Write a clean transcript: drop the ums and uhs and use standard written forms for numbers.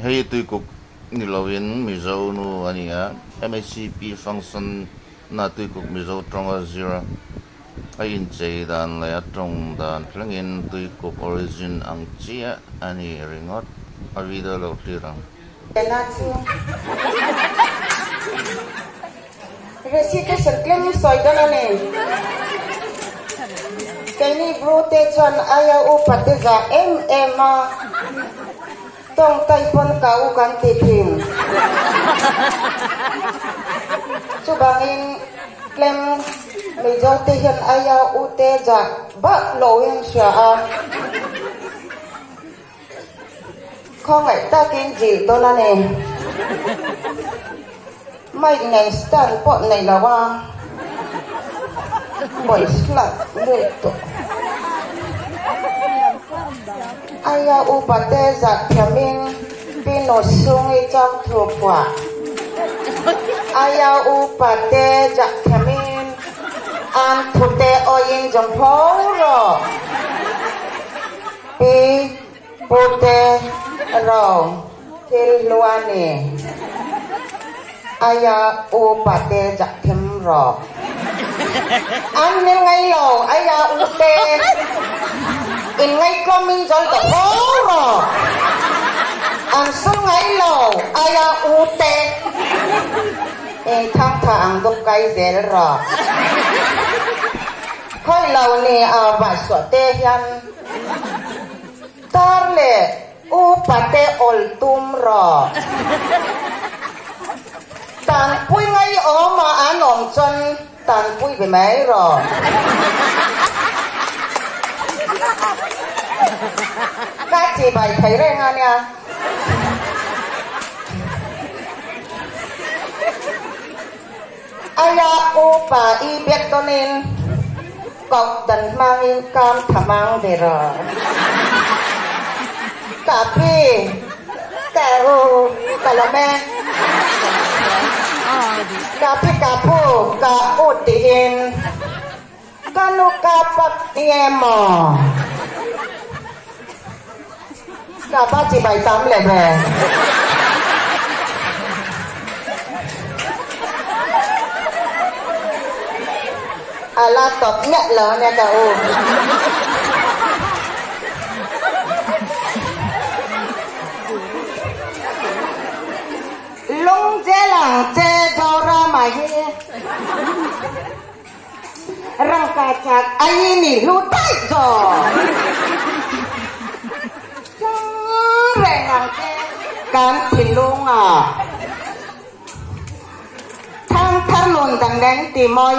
Hei Tuikuk ni loin Mizo nu a ni a, MHCP function na Tuikuk Mizo tawng a zir a, a inchei dan leh a tawng dan thlengin Tuikuk origin ang chiah a ni ringawt. A video lo thlir ang. Ena chu Recitation tlem sawi dawn a ni. Keini Bru te chuan aia upa te zah em em a, tawngtai pawn ka u kan ti thin. Chuvangin tlem Mizo te hian aia u te zah bak loin hria a. Khawngaih takin zilh dawn a ni. Mic nen stand pawh nei lo a, pawisa lut tawh. Aia upa te zah thiamin Pino Sungi chang thu phuah. Aia upa te zah thiamin an thute awiin zawng pho rawh. Pi Pute ro thil hlu a ni. Aia u pate zah them rawh. An nil ngai lo aia u te in ngaihtlawm in zawl tawh tho rawh. An sul ngai lo aia u te in thangtha ang dup kai zel rawh. Khawi lo ni a vahsuah te hian Tar leh upa te awl tum rawh. Tanpui ngaiawm a an awm chuan tanpui ve mai rawh. Ka chibai thei reng a nia. Aia upa i biak dawnin koh dan hmangin kam tha mang ve rawh. Ka pi, ka u, ka lawm e. Ka pi, ka pu, ka u tiin ka nu ka pak nge maw? Ka pa chibai tam leh ve. A la tawp miah lo ania ka u. Lung zel ang che Zorama hi. Rangka chak ai ni hlu daih zawk. Chung reng ang che kan thinlung ah. Thangthar nun dang reng ti mawi.